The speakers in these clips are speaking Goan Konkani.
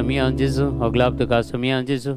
सोमया जेजू, होगलाप तुका सोमया जेजू,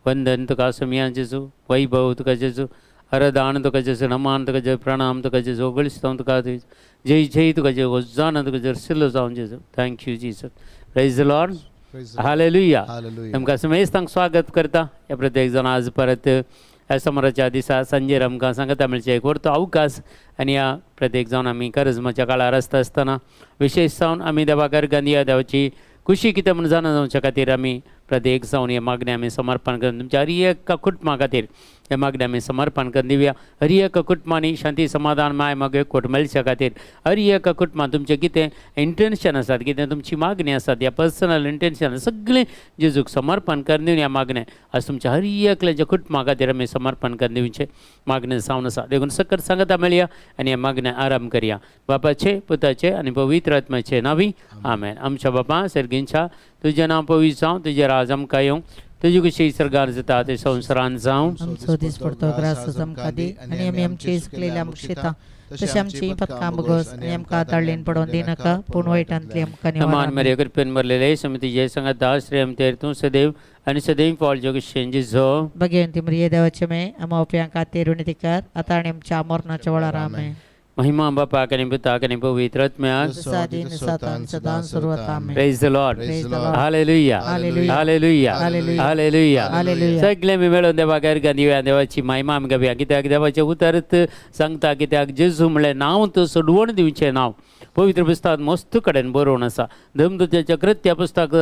वंदन तुका सोमया जेजू, वैभव तुका जेजू, आराधन तुका जेजू, नमान तुका जेजू, प्रणाम तुका जेजू, होगळिस्तांव तुका जेजू, जय जय तुका जेजू, होजाना तुका जेजू, सिल्लो जावन जेजू. Thank you Jesus. Praise the Lord. Praise the Lord. Hallelujah. Hallelujah. तुमकां समेस्तांक स्वागत करता. ह्या प्रत्येक जाण आज परत ह्या सोमाराच्या दिसा सांजेर आमकां सांगता मेळचें एक व्हडलो अवकाश आनी ह्या प्रत्येक जावन आमी करजमाच्या काळार आसता आसतना विशेश जावन आमी देवाक अर्गां दिया. देवाची खुशी कितें म्हूण जाणा जावच्या खातीर आमी प्रत्येक जावन हे मागणें आमी समर्पण करून तुमच्या हर एका कुटुंबा खातीर हे मागणें आमी समर्पण करून दिवया. हर एका कुटुंबांनी शांती समाधान माय माग एकवट मेळच्या खातीर हर एका कुटुंबान तुमचें कितें इंटेन्शन आसात, कितें तुमची मागणी आसात, ह्या पर्सनल इंटेन्शन सगळें जेजूक समर्पण करून दिवन ह्या मागणें आज तुमच्या हर एकल्याच्या कुटुंबा खातीर आमी समर्पण करून दिवचें मागणें जावन आसा. देखून सकट सांगता मेळया आनी ह्या मागणें आराम करया. बापाचे, पुताचे आनी पवित्र आत्म्याचे नांवी आमेन. आमच्या बापा सर्गींच्या, तुजें नांव पवित्र जावं, तुजें राज आमकां येवं, तुजी खुशी सर्गार जाता ते संवसारान जावं. आमचो दिसपडतो ग्रास आमकां दी आनी आमी आमची चुकलेल्या मुक्षिता तशें आमची पथकां बगस आनी आमकां ताळ्ळेन पडोवन दिनाका, पूण वायटांतली आमकां नमान निवार. मरिया, कृपेन भरलेले, समिती जय संगत दास श्रेयम तेर तूं सदैव आणि सदैव फॉल जोगेश जिजो. भगवंती मरिये, देवाचे मे आमा उपयां खातीर विनंती कर, आतां आनी आमच्या मरणाच्या वेळार. आमेन. महिमा बापाक आनी पुताक आनी पवित्र आत्म्याक. आदीन सतान सदां सुरवात. आमेन. Praise the Lord. Praise the Lord. Hallelujah. Hallelujah. Hallelujah. Hallelujah. Hallelujah. Hallelujah. सगळे मी मेळून देवाक अर्गां दिवया, देवाची महिमा आमी गावया. कित्याक देवाचें उतरत सांगता, कित्याक जेजू म्हणलें नांव तूं सोडवण दिवचें नांव पवित्र पुस्तकांत मस्त कडेन बरोवन आसा. धर्मदूताच्या कृत्या पुस्तक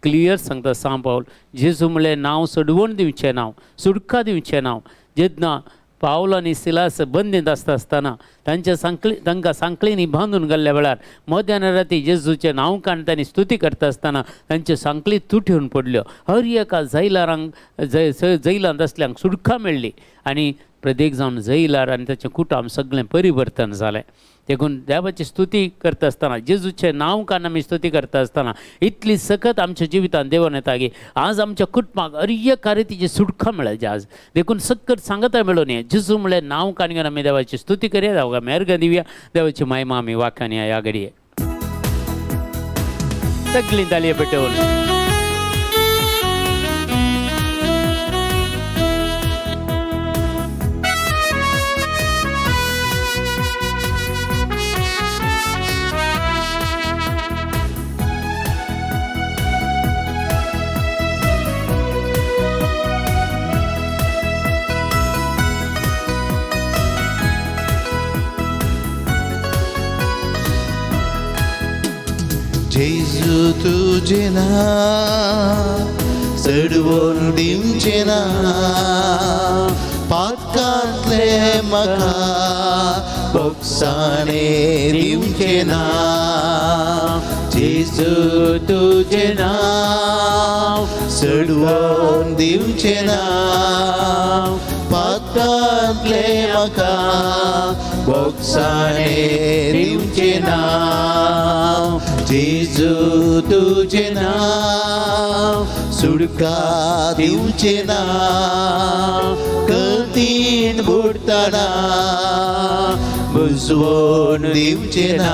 क्लियर सांगता सांग पावल, जेजू म्हणलें नांव सोडवण दिवचें नांव, सुटका दिवचें नांव. जेन्ना पावल आनी सिलास बंदींत आसता आसतना तांच्या सांकळी तांकां सांकळींनी बांदून घाल्ल्या वेळार मध्यान राती जेजूचें नांव काडून तांणी स्तुती करता आसतना तांच्यो सांकळी तुटून पडल्यो. हर एका जैलारांक जैलांत आसल्यांक सुटका मेळ्ळी आनी प्रत्येक जावन जैलार आनी ताचें कुटुंब सगळें परिवर्तन जालें. देखून देवाची स्तुती करता आसतना जेजूचें नांव काडून आमी स्तुती करता आसतना इतली सकत आमच्या जिवितांत देवान येता की आज आमच्या कुटुंबाक हर एका रितीची सुटका मेळची आज. देखून सकत सांगता मेळून ये जेजू म्हणलें नांव काडून घेवन आमी देवाची स्तुती करया, देवाक मेहरगां दिवया, देवाची महिमा आमी वाखाणया ह्या घडये सगळीं तालये पेटोवन. जेजू तुझे नाव चडवून दिवचें ना, पातकांतले म्हाका बोगसाणे दिवचें ना. जेजू तुझें नाव चडवून दिवचें ना, पातकांतले म्हाका बोगसाणे दिवचें ना. जेजू तुझें नाव सुटका दिवचें ना, कतीन बुडटना बुजवून दिवचें ना.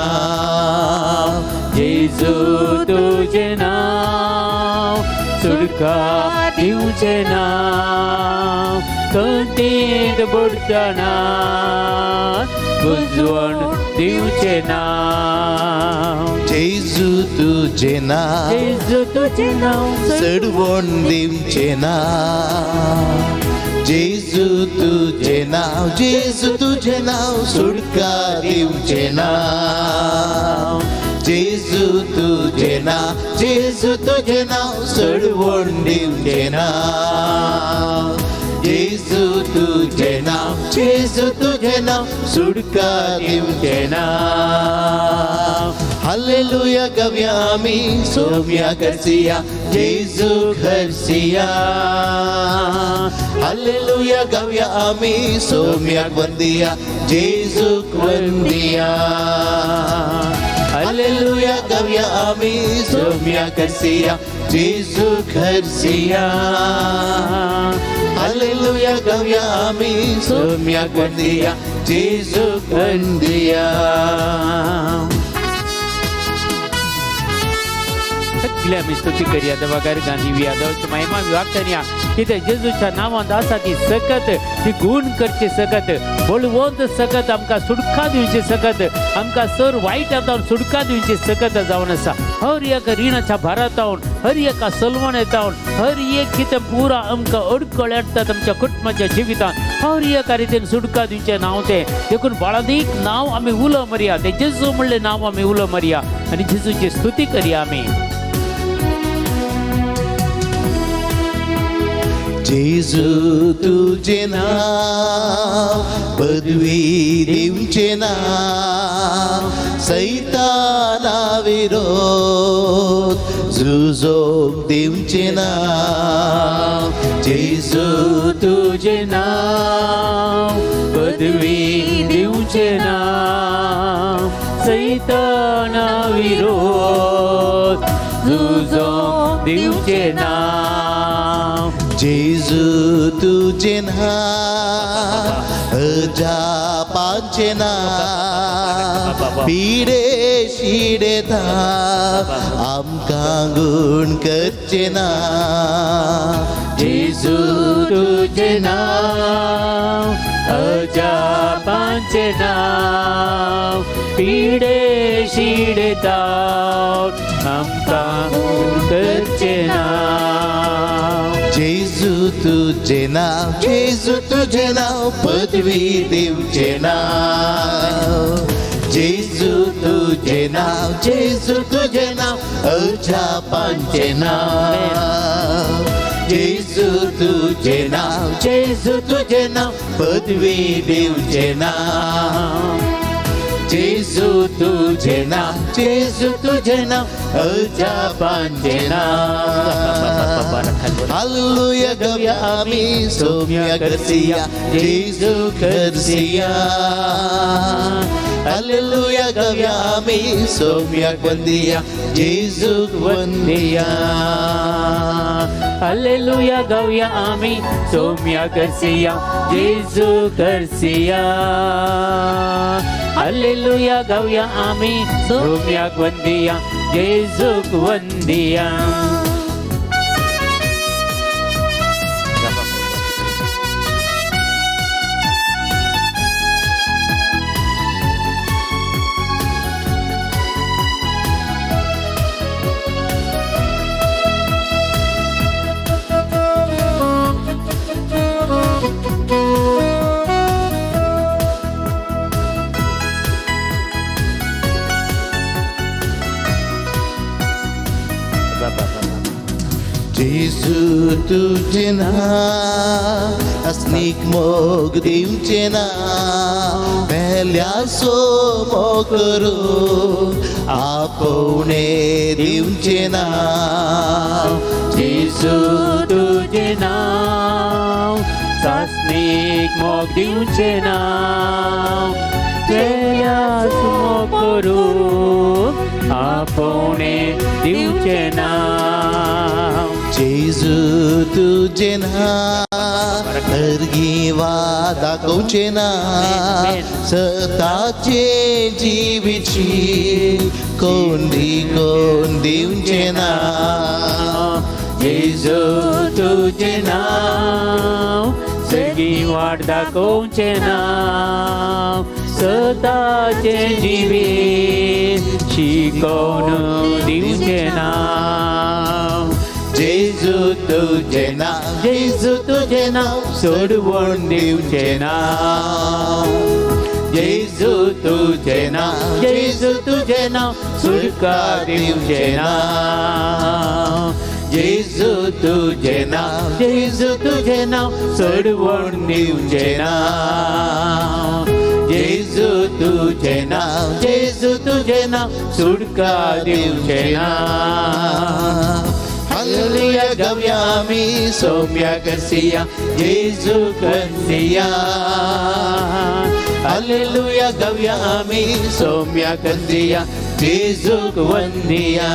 जेजू तुझें नाव सुटका दिवचें नाव, कंतींत बुडटना बुजवण दिवचें नाव. जेजू तुझें नाव जेजू तुझें नाव चडवण दिवचें ना, जेजू तुझें नाव, जेजू तुझें नाव सुटका दिवचें ना. जेजू तुझें नाव, जेजू तुझें नाव चडवण दिवचें ना. जेजू तुझें नाव, जेजू तुझें नाव सुटका दिवचें ना. हालेलुया गव्या आमी सोम्या करसिया जेजू खरसिया. हालेलुया गव्या आमी सोम्याक वंदिया जेजूक वंदिया. हालेलुया गव्या आमी सोम्या करसिया जेजू खरसिया. हालेलुया गव्या आमी सोम्याक वंदिया जेजूक वंदिया. सगळे आमी स्तुती करया देवा गांधी दिवया देवाची महिमा आमी वागतया कितें जेजूच्या नांवांत आसा ती सकत ती गुण करची सकत बळवंत सकत आमकां सुटका दिवची सकत आमकां सर वायट जावन सुटका दिवची सकत जावन आसा. हर एक रिणाच्या भारांत हर एका सलवण येतावन हर एक कितें पुरा आमकां अडकळ हाडटात आमच्या कुटुंबाच्या जिवितांत हर एका रितीन सुटका दिवचें नांव तें. देखून बाळादीक नांव आमी उलो मारया तें जेजू म्हणलें नांव आमी उलो मारया आनी जेजूची स्तुती करया आमी. जेजू तुझे नाव पदवी दिवचे नाव सैताना विरोध झुजोवंक दिवचे नाव. जेजू तुझे नाव पदवी दिवचे नाव सैताना विरोध झुजोवंक दिवचे नाव. जेजू तुझे नाव अजापांचे नाव पिडे शिडे धाव आमकां गुण करचे नाव. जेजू तुझे नाव अजापांचे नाव पिडे शिडे ताव आमकां गुण करचे नाव. जेजू तुझे नाव जेजू तुझे नाव पदवी दिवचे नाव. जेजू तुझे नाव जेजू तुझे नाव अजापांचे नाव. जेजू तुझे नाव जेजू तुझे नाव पदवी दिवचे नाव. जेजू तुझे नाव जेजू तुझे नाव अजापांचे नाव. हालेलुया गव्या आमी सोम्या करसिया जेजू करसिया. हालेलुया गव्या आमी सोम्या वंदिया जेजू वंदिया. हालेलुया गावया आमी सोम्या करसिया जेजू करसिया. हालेलुया गावया आमी सोम्याक वंदिया जेजूक वंदिया. जेजू तुझे नाव असनीक मोग दिवचे नाव पेल्या सोमो करू आपोवणे दिवचे नाव. जेजू तुझे नाव सासनीक मोग दिवचे नाव पेल्या सोमो करू आपोवणे दिवचे नाव. जेजू तुझे नाव हरगी वा दाखोवचे नाव सताचे जिवीची कोंडी कोण दिवचे नाव. जेजू तुझे नाव सगळी वाट दाखोवचे नाव सताचे जिवीत शिकोवन दिवचे नाव. जेजू तुझे नाव जेजू तुझे नाव सोडवण दिवचे नाव. जेजू तुझे नाव जेजू तुझे नाव सुटका दिवचे नाव. जेजू तुझे नाव जेजू तुझे नाव सोडवण दिवचे नाव. जेजू तुझे नाव जेजू तुझे नाव सुटका दिवचे नाव. हालेलुया गव्या आमी सोम्या करसिया जेजू करसिया. हालेलुया गव्या आमी सोम्या करसिया जेजूक वंदिया.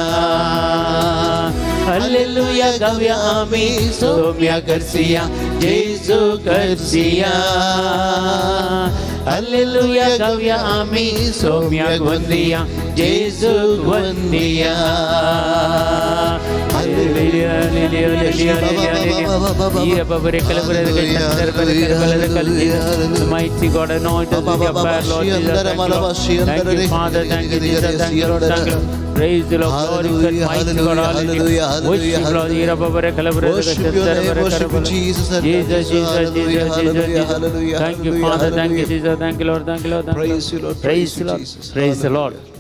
हालेलुया गव्या आमी सोम्या करसिया जेजू करसिया. हालेलुया गावया आमी सोम्याक वंदिया जेजूक वंदिया. Hallelujah, hallelujah, hallelujah, hallelujah. Yeah, Baba, Rekala, Rekala, Rekala, Rekala, Jesus. Mighty God, anoint us with your fire, Lord Jesus. Thank you, Lord. Thank you, Father. Thank you, Jesus. Thank you, Lord. Thank you. Praise the Lord. Glory to mighty God. Hallelujah. Worship Lord. Yeah, Baba, Rekala, Rekala, Worship your name, worship you, Jesus. And Jesus, Jesus, Hallelujah, Jesus, Jesus, hallelujah, Jesus. hallelujah, Thank you, hallelujah, Father. Thank you, hallelujah. Jesus. Thank you, Lord. Thank you, Lord. Thank you, Praise you, Lord. Praise Praise the you, Lord. Jesus. Praise the Lord. Hallelujah.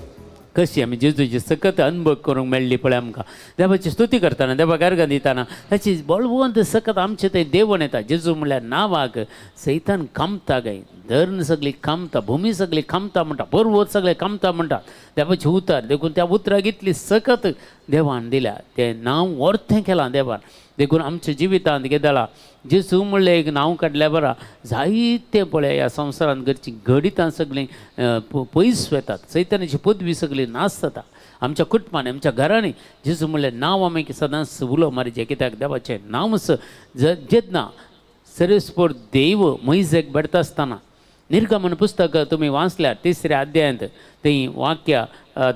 कशी आमी जेजूची सकत अनुभव करूंक मेळ्ळी पळय आमकां. देवाची स्तुती करतना, देवाक अर्गां दितना ताची बळवंत सकत आमचे थंय देवण येता. जेजू म्हणल्यार नांवाक सैतान कामता काय, धर्ण सगळी कामता, भुमी सगळी कामता म्हणटा, पर्वत सगळे कामता म्हणटा देवाचे उतर. देखून त्या उतराक इतली सकत देवान दिल्या, तें नांव वर्तें केलां देवान. देखून आमच्या जिवितांत गेदला जेजू म्हणलें एक नांव काडल्या बरा जायते पळय ह्या संवसारांत घरचीं घडितां सगळीं पयस वेतात, सैतानाची पदवी सगळी नाश जाता आमच्या कुटुंबांनी, आमच्या घरांनी. जेजू म्हणलें नांव आमी सदांच उलो मारीचें, कित्याक देवाचें नांव जेन्ना सरेस्पोर देव मैजेक भेटता आसतना निर्गमन पुस्तक तुमी वाचल्यार तिसऱ्या अध्यायांत थंय वाक्य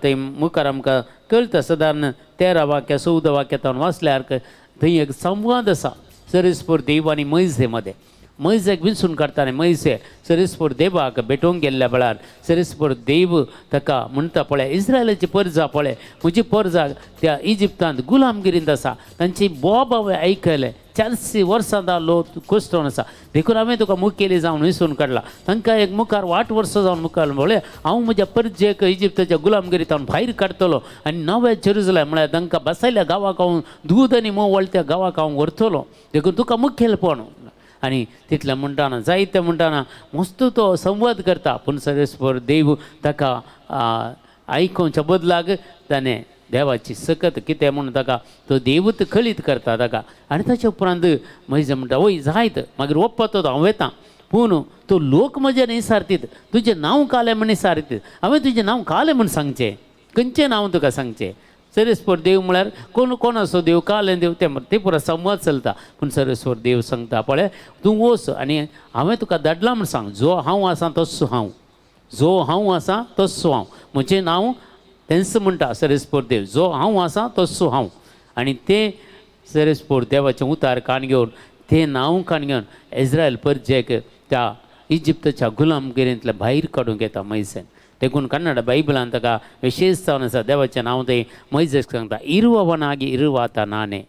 थंय मुखार आमकां कळटा. सादारण 13 वाक्य 14 वाक्य तावन वाचल्यार थंय एक संवाद आसा सरेस्पोर देव आनी मैजे मदें. मैजेक विंचून काडटा आनी मैजे सरेस्पोर देवाक भेटोवंक गेल्ल्या वेळार सरेस्पोर देव ताका म्हणटा, पळय इस्रायलाची परजा, पळय म्हजी परजा त्या इजिप्तांत गुलामगिरींत आसा, तांची बोब हांवें आयकलें, 400 वर्सां लोक कोश्टोन आसा, देखून हांवें तुका मुखेली जावन विसून काडला. तांकां एक मुखार वाट वर्सां जावन मुखार पळय हांव म्हज्या परजेक इजिप्ताच्या गुलामगिरींत हांव भायर काडटलो आनी नव्या जेरुजलेम म्हळ्यार तांकां बसयल्या गांवाक हांव दूद आनी म्होंव वळत्या गांवाक हांव व्हरतलो, देखून तुका मुखेलपण. आनी तितलें म्हणटाना जायते म्हणटाना मस्त तो संवाद करता, पूण सरेस्पर देव ताका आयकोवच्या बदलाक ताणें देवाची सकत कितें म्हणून ताका तो देवूच कळीत करता ताका. आनी ताच्या उपरांत म्हजें म्हणटा वय जायत मागीर वप्पा तो हांव वेता, पूण तो लोक म्हजें न्ही सारतीत, तुजें नांव कालें म्हण सारतीत, हांवें तुजें नांव कालें म्हूण सांगचें, खंयचें नांव तुका सांगचें. सरेस्पर देव म्हळ्यार कोण कोण असो देव कालें देव ते पुरो संवाद चलता. पूण सरेस्वर देव सांगता पळय तूं वच आनी हांवें तुका धाडला म्हूण सांग, जो हांव आसा तस्सो हांव, जो हांव आसा तस्सो हांव, म्हजें नांव तेंच म्हणटा सरेस्पर देव, जो हांव आसा तस्सो हांव. आनी तें सरेस्पर देवाचें उतार कान घेवन तें नांव कान घेवन इस्रायल परजेक त्या इजिप्ताच्या गुलामगिरींतल्या भायर काडूंक येता मैसेन. देखून कन्नड बायबलान ताका विशेष जावन आसा देवाचें नांव तें मैजेक सांगता, इरुवनागी इरुवाता नाणे,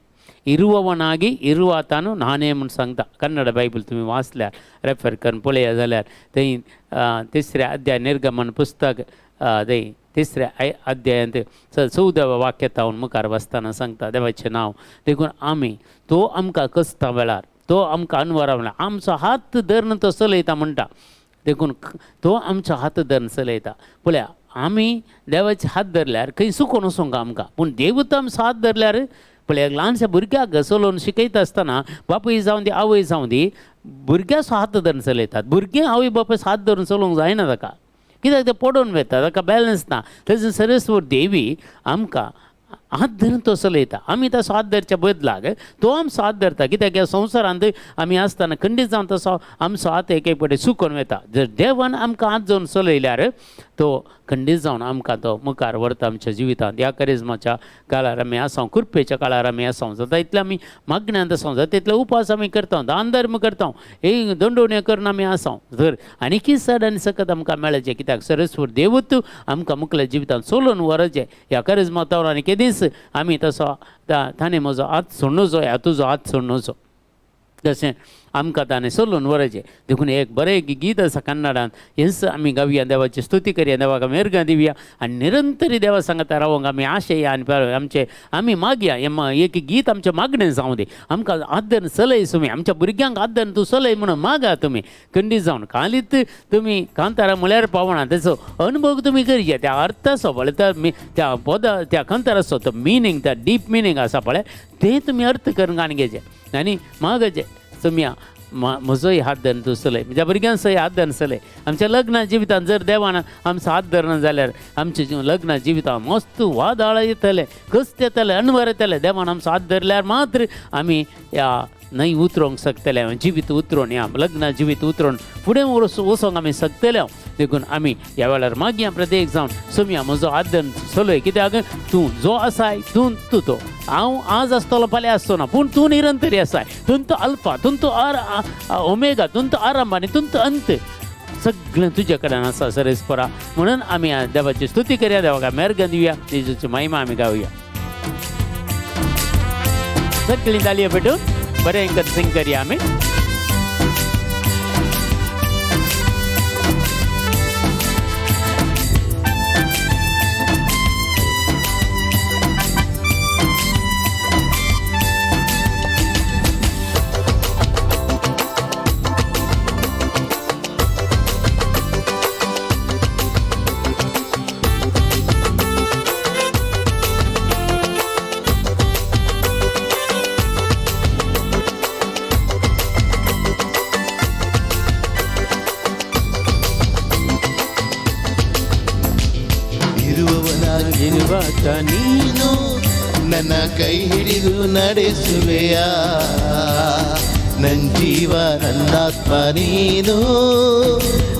इरुवनागी इरुवातानु नाणे म्हूण सांगता. कन्नड बायबल तुमी वाचल्यार रेफर करून पळया जाल्यार थंय तिसऱ्या अध्याय निर्गमन पुस्तक थंय तिसऱ्या अध्यायांत 14 वाक्य तावन मुखार वाचतना सांगता देवाचें नांव. देखून आमी तो आमकां कसता वेळार तो आमकां अनवरा वेळार आमचो हात धरून तो चलयता म्हणटा, देखून तो आमचो हात धरून चलयता. पळया आमी देवाचे हात धरल्यार खंय सुकोन वचोंक आमकां, पूण देवूच आमचो हात धरल्यार पळया ल्हानशा भुरग्याक चलोवन शिकयता आसतना बापूय जावं दी आवय जावं दी भुरग्याचो हात धरून चलयतात. भुरगें आवय बापायचो हात धरून चलोवंक जायना ताका, कित्याक तें पडोवन वता, ताका बॅलन्स ना. तशें सरेस्वर देवी आमकां हात धरून तो चलयता, आमी ताचो हात धरच्या बदलाक तो आमचो हात धरता, कित्याक ह्या संवसारांत आमी आसतना खंडीत जावन तसो आमचो हात एक एक फावटी सुकोन वता. जर देवान आमकां हात जावन चलयल्यार तो खंडीत जावन आमकां तो मुखार व्हरता आमच्या जिवितांत. ह्या करिज्माच्या काळार आमी आसा, कृपेच्या काळार आमी आसा, जाता इतलें आमी मागण्यांत आसा, जाता इतले उपास आमी करता, दान धर्म करता, हे दंडोवण्यो करून आमी आसा. जर आनीकय चड आनी सकत आमकां मेळचें, कित्याक सरस्वर देवूच आमकां मुखल्या जिवितांत चलोवन व्हरचें. ह्या करिज्मा तावर आनी केदीच आमी तसो ताणें म्हजो हात सोडनुचो ह्या तुजो हात सोडनुचो, तशें आमकां ताणें चलोवन व्हरचें. देखून एक बरें गीत आसा कन्नडान, हेंच आमी गावया, देवाची स्तुती करया, देवाक आमी अर्गां दिवया आनी निरंतरी देवा सांगता रावंक आमी आशया आनी आमचे आमी मागया. एक गीत आमचें मागणें जावं दी, आमकां हात धरून चलय तुमी, आमच्या भुरग्यांक हात धरून तूं चलय म्हणून मागा तुमी खंडीत जावन. खालीत तुमी कांतारा म्हळ्यार पावना, तेचो अनुभव तुमी करया, त्या अर्थाचो पळय, त्या पदा त्या कांताराचो तो मिनींग, त्या डीप मिनींग आसा पळय, तें तुमी अर्थ करून आनी घेवचें आनी मागचें तुमी म्हजोय हात धरून तूं चलय, म्हज्या भुरग्यांचोय हात धरून चलय. आमच्या लग्न जिवितांत जर देवान आमचो हात धरना जाल्यार आमच्या लग्न जिवितांत मस्त वादळ येतलें, कश्ट येतलें, अणवर येतलें. देवान आमचो हात धरल्यार मात्र आमी ह्या न्हंय उतरोंक शकतले हांव जिवीत उतरोन ह्या लग्न जिवीत उतरोन फुडें वचोंक आमी शकतले हांव. देखून आमी ह्या वेळार मागया प्रत्येक जावन सोमया म्हजो आदन चलय, कित्याक तूं जो आसाय तूं तूं तो हांव आज आसतलो फाल्यां आसचो ना, पूण तूं निरंतरी आसाय. तूं तो अल्फा, तूं तो ओमेगा, तूं तो आरंभ आनी तूं तो अंत, सगळें तुज्या कडेन आसा सरेस्परा. म्हणून आमी देवाची स्तुती करया, देवाक मेरगन दिवया, जेजूची महिमा आमी गावया. सगळीं तालयो पेटून बरें एकत्र सिंग करया आमी. ಇರುವವನಾಗಿರುವಾತ ನೀನು ನನ್ನ ಕೈ ಹಿಡಿದು ನಡೆಸುವೆಯ, ನನ್ ಜೀವ ನನ್ನಾತ್ಮ ನೀನು,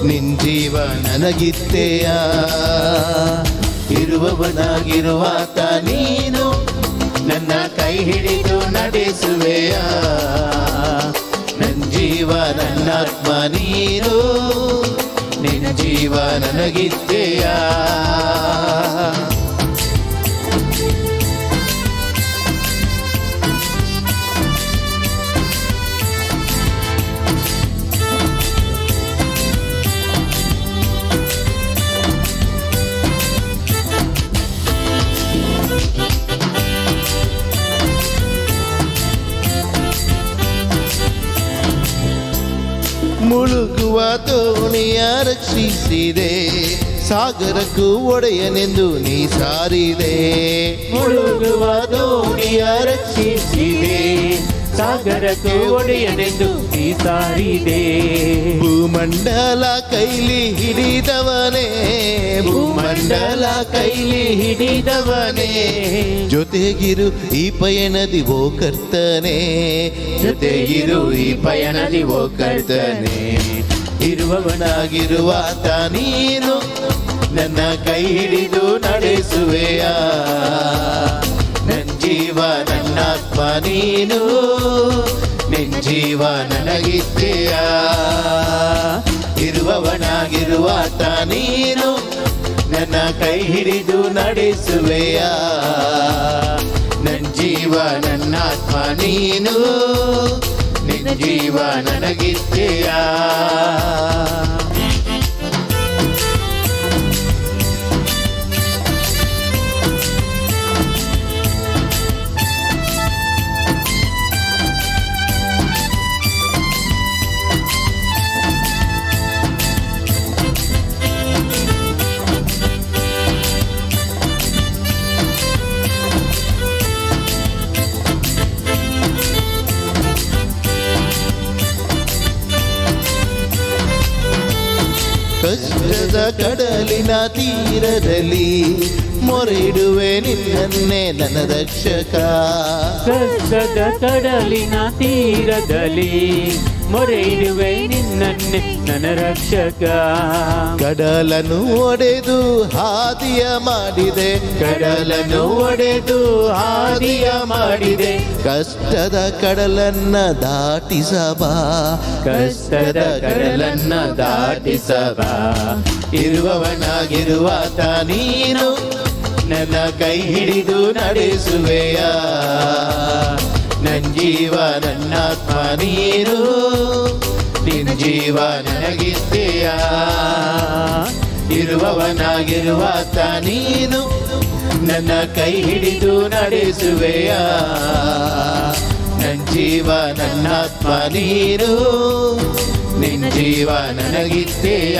ನಿನ್ ಜೀವ ನನಗಿತ್ತೆಯ. ಇರುವವನಾಗಿರುವಾತ ನೀನು ನನ್ನ ಕೈ ಹಿಡಿದು ನಡೆಸುವೆಯ, ನನ್ ಜೀವ ನನ್ನಾತ್ಮ ನೀನು, ನಿನ್ನ ಜೀವ ನನಗಿತ್ತೆಯ. ಮುಳುಗುವ ದೋಣಿಯ ರಕ್ಷಿಸಿದೆ, ಸಾಗರಕ್ಕೂ ಒಡೆಯನೆಂದು ನೀ ಸಾರಿದೆ. ಮುಳುಗುವ ದೋಣಿಯ ರಕ್ಷಿಸಿದೆ, ಸಾಗರಕ್ಕೂ ಒಡೆಯನೆಂದು ನೀ ಸಾರಿದೆ. ಭೂಮಂಡಲ ಕೈಲಿ ಹಿಡಿದವನೇ, ಭೂಮಂಡಲ ಕೈಲಿ ಹಿಡಿದವನೇ, ಜೊತೆಗಿರು ಈ ಪಯಣದಿ ಓ ಕರ್ತನೆ, ಜೊತೆಗಿರು ಈ ಪಯಣದಿ ಓ ಕರ್ತನೆ. ಇರುವವನಾಗಿರುವಾತ ನೀನು ನನ್ನ ಕೈ ಹಿಡಿದು ನಡೆಸುವೆಯ, ನನ್ ಜೀವ ನನ್ನಾತ್ಮ ನೀನು, ನಿನ್ ಜೀವ ನನಗಿತ್ತೆಯ. ಇರುವವನಾಗಿರುವಾತ ನೀನು ನನ್ನ ಕೈ ಹಿಡಿದು ನಡೆಸುವೆಯ, ನನ್ ಜೀವ ನನ್ನಾತ್ಮ ನೀನು, ನಿನ್ ಜೀವ ನನಗಿತ್ತೆಯ. ಕಷ್ಟದ ಕಡಲಿನ ತೀರದಲ್ಲಿ ಮೊರೆಯಿಡುವೆ ನಿನ್ನನ್ನೇ ನನ್ನ ರಕ್ಷಕ. ಕಷ್ಟದ ಕಡಲಿನ ತೀರದಲ್ಲಿ ಮೊರೆಯಿಡುವೆ ನಿನ್ನನ್ನೇ ನನ್ನ ರಕ್ಷಕ. ಕಡಲನ್ನು ಒಡೆದು ಹಾದಿಯ ಮಾಡಿದೆ, ಕಡಲನ್ನು ಒಡೆದು ಹಾದಿಯ ಮಾಡಿದೆ. ಕಷ್ಟದ ಕಡಲನ್ನ ದಾಟಿಸಬಾ, ಕಷ್ಟದ ಕಡಲನ್ನ ದಾಟಿಸಬಾ. ಇರುವವನಾಗಿರುವಾತ ನೀನು ನನ್ನ ಕೈ ಹಿಡಿದು ನಡೆಸುವೆಯ, ನನ್ ಜೀವ ನನ್ನಾತ್ಮ ನೀನು, ನಿನ್ ಜೀವ ನನಗಿತ್ತೆಯ. ಇರುವವನಾಗಿರುವಾತ ನೀನು ನನ್ನ ಕೈ ಹಿಡಿದು ನಡೆಸುವೆಯ, ನನ್ ಜೀವ ನನ್ನಾತ್ಮ ನೀನು, ನಿನ್ ಜೀವ ನನಗಿತ್ತೆಯ.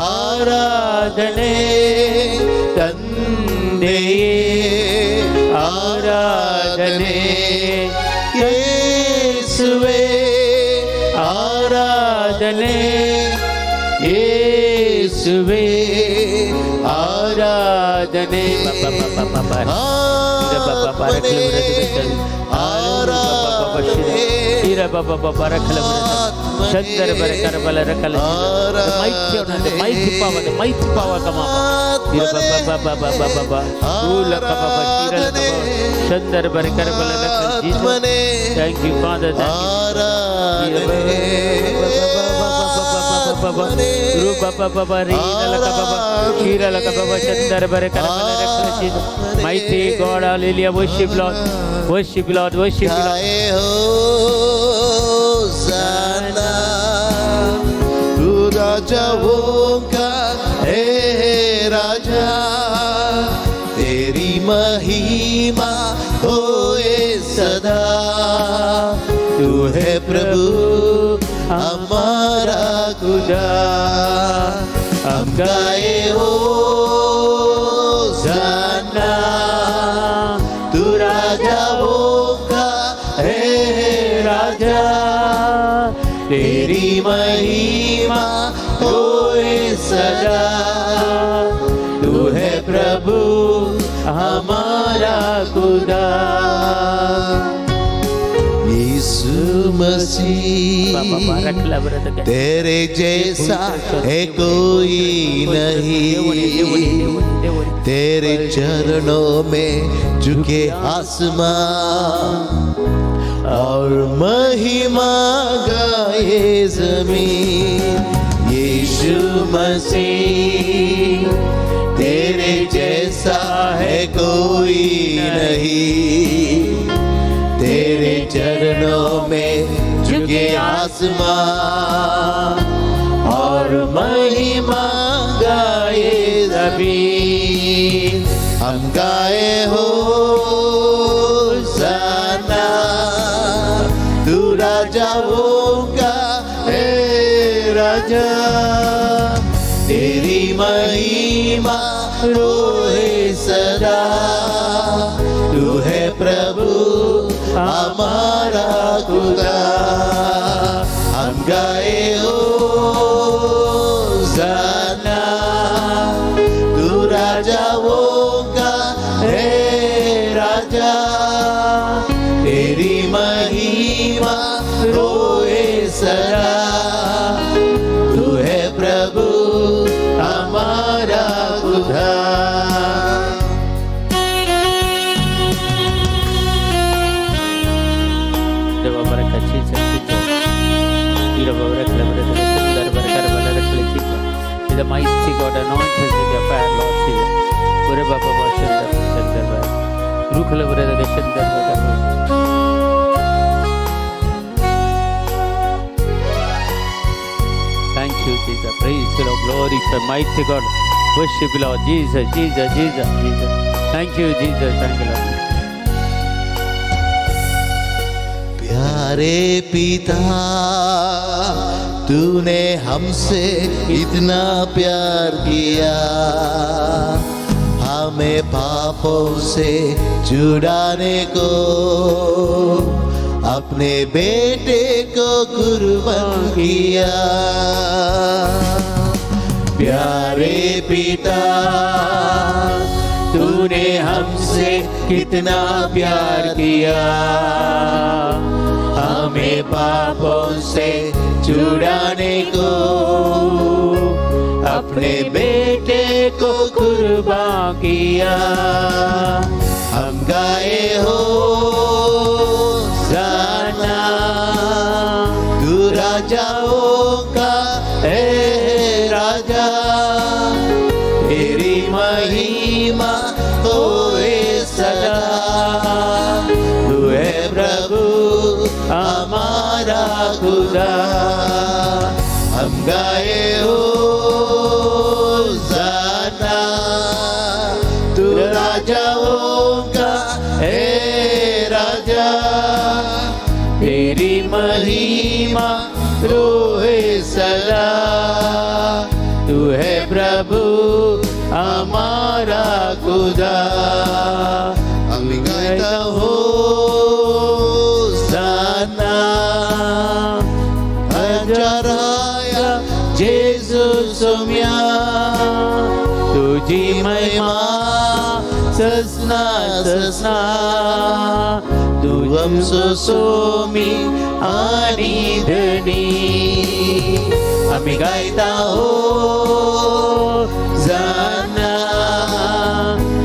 ಆರಾಧನೆ, ತಂದೆಯೇ ಆರಾಧನೆ, ಯೇಸುವೇ ಆರಾಧನೆ, ಯೇಸುವೇ ಆರಾಧನೆ. ಆತ್ಮನೇ ಆರಾಧನೆ, Thank you, Father. Thank you. Mighty God, hallelujah. Worship Lord, worship Lord, worship Lord. गाए होsanna, तू राजाओं का है राजा, तेरी महिमा होए सदा, तू है प्रभु हमारा खुदा, हम गाए होsanna, तू राजाओं का है राजा, तेरी महिमा होए सदा, तू है प्रभु हमारा खुदा। यीशु मसीह तेरे जैसा है कोई नहीं, तेरे चरणों में झुके आसमां और महिमा गाए जमीन। यीशु मसीह तेरे जैसा है कोई नहीं, तेरे चरणों में झुके आसमां और महिमा गाए जमीन। हम गाए होsanna, तू राजाओं का है राजा, तेरी महिमा रोए सदा, तू है प्रभु हमारा खुदा। हम गाए होsanna, तू राजाओं का है राजा, तेरी महिमा रोए सदा, तू है प्रभु हमारा खुदा। The mighty God, anoint us with your fire, Lord Jesus. Ure Baba Shandar Shandar Rukhala Brother Shandar. Thank you, Jesus. Praise the Lord. Glory to mighty God. Worship Lord Jesus, Jesus, Jesus, Jesus. Thank you, Jesus. Thank you, Lord. प्यारे पिता, तूने हमसे इतना प्यार किया, हमें पापों से छुड़ाने को अपने बेटे को कुर्बान किया। प्यारे पिता, तूने हमसे कितना प्यार किया, हमें पापों से छुड़ाने को अपने बेटे को कुर्बान किया। हम गाए होsanna, तू राजाओं का है राजा, तेरी महिमा होए सदा, तू है प्रभु हमारा खुदा। हम गाए होsanna, तू राजाओं का है राजा, तेरी महिमा रोए सदा, प्रभु हमारा खुदा। आमी गायता होजाना, रायांच्या राया जेजू सोम्या, तुझी महिमा ससना ससना, तूं आमचो सोमी आनी धनी। आमी गायता होजाना,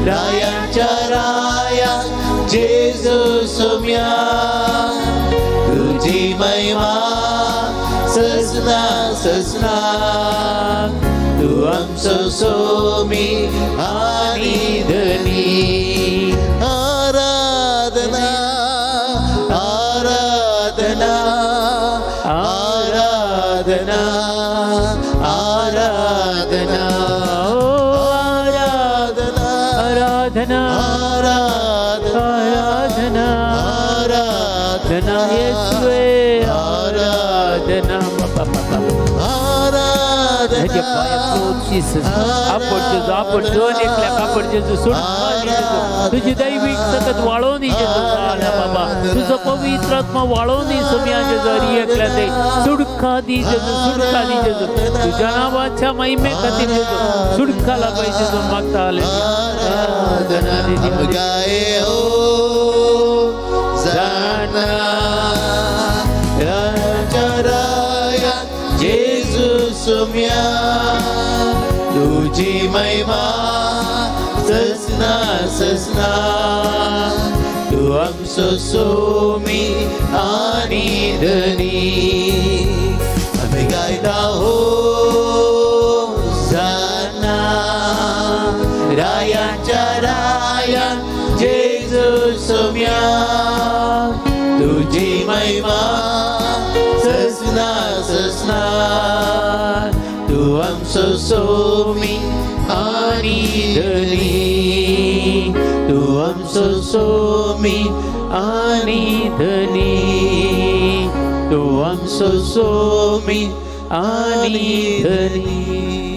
रायांच्या राया जेजू सोम्या, तुझी महिमा ससना ससना, तूं आमचो सोमी आनी धनी। आराधना आराधना आराधना आराधना आराधना आराधना आराधना आराधना आराधना येशुवे आराधना। आराधना आपण जेजू, आपण दोन एकल्याक आपण जेजू सोडून जेजू, तुझी दैवीक सतत वाळोवन दी जेजू बाबा, तुझो पवित्र आत्मा वाळोवन दी सोम्या जेजू, हरी एकल्या ते सुडखा दी जेजू, सुडखा दी जेजू, तुझ्या नावाच्या महिमे खातीर जेजू सुडखा लाभाय जेजू मागता। आराधना गाये होजाना, राजा राया जेजू सोम्या, तुझी महिमा ससना ससना, तूं आमचो सोमी आनी धनी। आमी गायता होजाना, रायांच्या राया जेजू सोम्या, तुझी महिमा ससना ससना, तूं आमचो सोमी आनी धनी, तूं आमचो सोमी आनी धनी, तूं आमचो सोमी आनी धनी।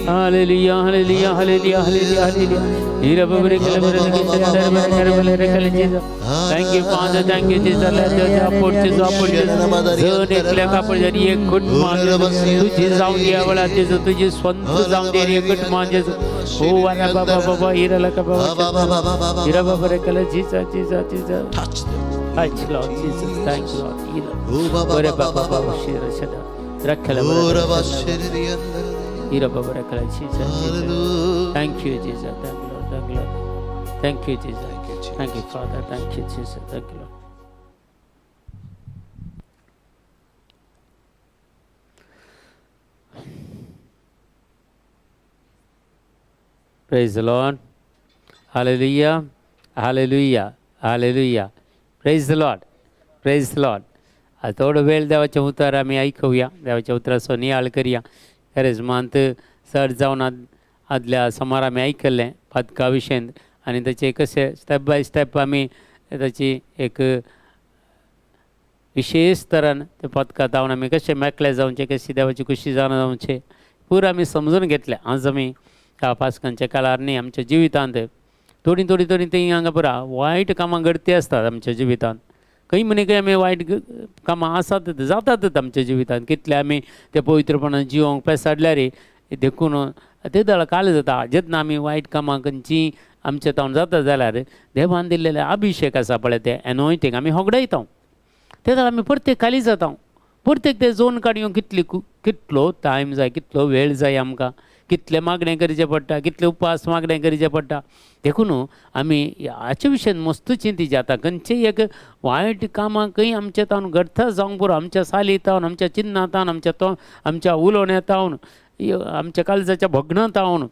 Hallelujah hallelujah hallelujah hallelujah hallelujah. Hira Babare Thank you Father, thank you Jesus. आपण जेजू, आपण जेजू जण एकल्याक आपण जरी एक घट मान तुझी जाऊन द्या जेजू, तुझी स्वंत जाऊन दे एक घट मान जेजू। हो वाला बाबा बाबा हिरा लका बाबा हिरा बाबा रे कल जीजा जीजा जीजा। Touch Lord Jesus, thank you Lord. Hira बरे बाबा बाबा शिरा शदा रखला Hira Baba Rakala Jesus. Thank you Jesus, thank you Lord, thank you Lord, thank you Jesus, thank you Father, thank you Jesus, thank you Lord. Praise the Lord. Hallelujah, hallelujah, hallelujah. Praise the Lord, praise the Lord. थोडो वेळ देवाच्या उतर आमी आयकुया, देवाच्या उतराचो नियाळ करया। खरेंच मांत चड जावन आदल्या सोमार आमी आयकल्लें पातका विशयन आनी ताचे कशें स्टेप बाय स्टेप आमी ताची एक विशेष तरान ते पदकां धांवन आमी कशें मेकळे जावचें, कशी देवाची खुशी जावन जावचें पुरो आमी समजून घेतलें। आज आमी ह्या पास्कांच्या काळार न्ही आमच्या जिवितांत थोडी थोडी थोडी थंय हांगा पुरा वायट कामां घडती आसतात आमच्या जिवितांत। खंय म्हणी खंय आमी वायट कामां आसात जातातच आमच्या जिवितांत। कितले आमी ते पवित्रपणान जिवोंक पेसाडल्यार देखून ते दळ काल जाता। जेन्ना आमी वायट कामां खंयची आमच्या तावन जाता जाल्यार देवान दिल्लेले अभिशेक आसा पळय ते एनॉयटींग आमी होगडायता ते जाल्यार आमी परतेक खाली जाता। परतेक ते जोन काडूंक कितली कितलो टायम जाय, कितलो वेळ जाय आमकां, कितले मागणें करचें पडटा, कितले उपास मागणें करचें पडटा। देखून आमी हाचे विशयान मस्त चिंती जाता। खंयचेय एक वायट कामां खंय आमच्या तावन घडटा जावंक पुरो, आमच्या साली तावन, आमच्या चिन्नां तावन, आमच्या तो आमच्या उलोवण्या तावन, आमच्या काळजाच्या भोगणां तावन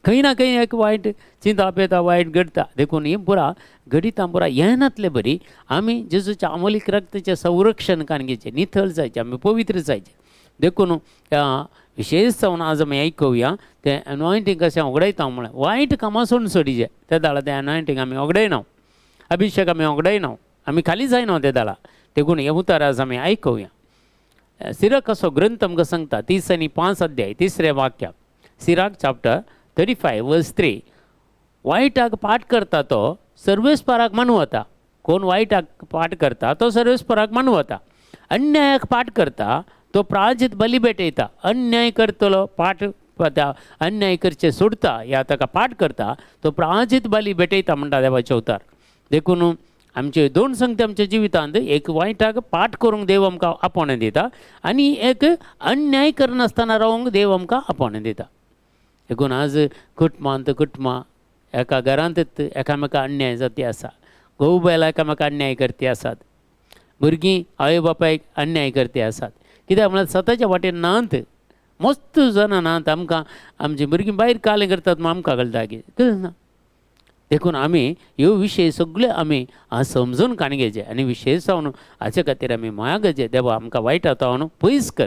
खंय ना खंय एक वायट चिंताप येता, वायट घडटा। देखून ही पुरा घडितां पुरा येनातले बरी आमी जेजूच्या अमोलीक रक्ताचें संरक्षण कान घेवचें, नितळ जायचें, आमी पवित्र जायचें। देखून विशेष जावन आज आमी आयकुया तें एनॉयटींग कशें होगडायता म्हळ्यार वायट कामां सोडून सोडीचें ते दाळा तें एनॉयटींग आमी होगडायना, अभिशेक आमी होगडायना, आमी खाली जायना ते दाळा। देखून हे उतर आज आमी आयकुया। सिरक असो ग्रंथ आमकां सांगता 35 अध्याय 3 वाक्य, Sirach chapter 35 verse 3. वायटाक पाठ करता तो सर्वेस्पराक मानू वता. कोण वायटाक पाठ करता तो सर्वेस्पराक मानू वता. अन्यायाक पाठ करता तो प्राजित बली भेटयता. अन्याय करतलो पाठ अन्याय करचें सोडता या ताका पाठ करता तो प्राजित बली भेटयता म्हणटा देवाचें उतर. देखून आमचे दोन संगती आमच्या जिवितांत, एक वायटाक पाठ करूंक देव आमकां आपोवणें दिता आनी एक अन्याय करनासतना रावंक देव आमकां आपोवणें दिता. देखून आज कुटुंबांत कुटुंबां एका घरांत एकामेका अन्याय जाती आसा. घोव बायलां एकामेका अन्याय करती आसात, भुरगीं आवय बापायक अन्याय करती आसात. कित्याक म्हळ्यार स्वताच्या वाटेन नात, मस्त जाणां नात. आमकां आमचीं भुरगीं भायर कालें करतात म्हूण आमकां कळटा की ना. देखून आमी ह्यो विशय सगळे आमी समजून काणी घेवचे आनी विशेश जावन हाचे खातीर आमी मागचे देवा आमकां वायट आतां पयस कर,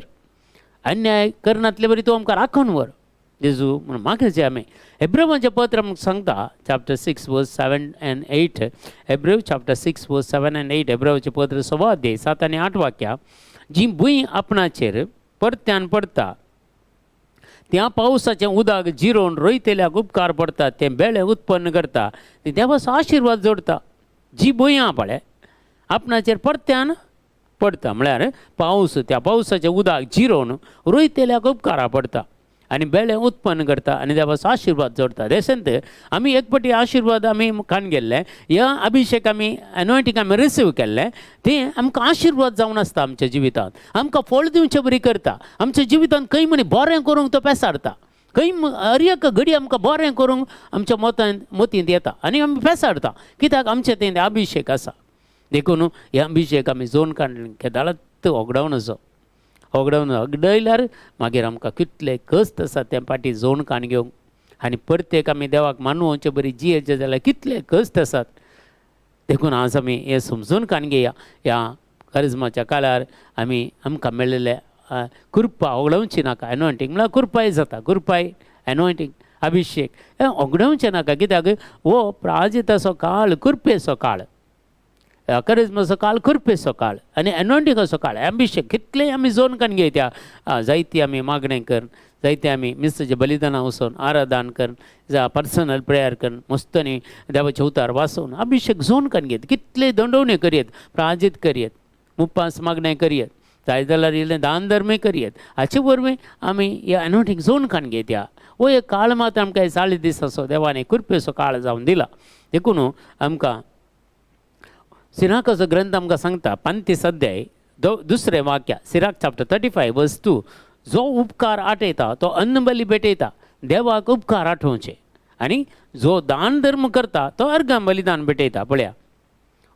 अन्याय करनातले बरी तूं आमकां राखून व्हर जेजू म्हणून मागचे आमी. हेब्रेवाचें पत्र आमकां सांगता chapter 6 verse 7 and 8. Hebrew chapter 6 verse 7 and 8. हेब्रेवाचें पत्र 6 अध्याय 7 आनी 8 वाक्यां. जी भूंय आपणाचेर परत्यान पडटा त्या पावसाचें उदक जिरोवन रोयतल्याक उपकार पडटा, तें बेळे उत्पन्न करता, ती देवाचो आशिर्वाद जोडटा. जी भूंय आहा पळय आपणाचेर परत्यान पडटा म्हळ्यार पावस, त्या पावसाचें उदक जिरोवन रोयतल्याक उपकारा पडटा आनी बेळे उत्पन्न करता आनी देवाचो आशिर्वाद जोडटा. देशांत आमी एक पटी आशिर्वाद आमी खाण गेल्ले, ह्या अभिशेक आमी एनोयंटींग आमी रिसीव केल्लें, तें आमकां आशिर्वाद जावन आसता आमच्या जिवितांत. आमकां फळ दिवचे बरी करता. आमच्या जिवितांत खंय म्हणी बरें करूंक तो पेसारता, खंय हर एक घडी आमकां बरें करूंक आमच्या मतान मतींत येता आनी आमी पेसारता. कित्याक आमचें तें अभिशेक आसा. देखून हे अभिशेक आमी जोन काडले केदाळात होगडावन असो होगडावन होगडयल्यार मागीर आमकां कितले कश्ट आसा तें फाटीं जोण काण घेवंक आनी प्रत्येक आमी देवाक मानवचे बरी जियेचे जाल्यार कितले कश्ट आसात. देखून आज आमी हें समजून काण घेया. ह्या करिज्माच्या काळार आमी आमकां मेळिल्ले कृपा होगडावची नाका. एनोयंटींग म्हळ्यार कृपाय जाता, कृपाय एनोयंटींग अभिशेक हें होगडावचें नाका. कित्याक हो प्राजिताचो काळ, कृपेचो काळ, करिज्माचो काळ, कृपेचो काळ आनी एनोयंटिंगाचो काळ. अभिशेक कितलें आमी जोन काण घेयता, जायती आमी मागणें कर, जायते आमी मिस्ताचें बलिदानां वचून आराधन कर, जावं पर्सनल प्रेयर कर, मस्त आनी देवाचें उतार वाचून अभिशेक जोन काण घेत, कितले दंडवण्यो करयत, प्राजीत करयत, उपास मागणें करयत, जाय जाल्यार इल्लें दान धर्मय करयत. हाचे वरवीं आमी ह्या एनोयंटींग जोन काण घेतया. हो एक काळ मात आमकां 40 दिसाचो देवान कृपेचो काळ जावन दिला. देखून आमकां सिराकाचो ग्रंथ आमकां सांगता 35 अध्याय दुसरें वाक्य, सिराक चॅप्टर 35 वर्स 2. जो उपकार आठयता तो अन्न बली भेटयता. देवाक उपकार आठोवचे आनी जो दान धर्म करता तो अर्घां बलिदान भेटयता. पळया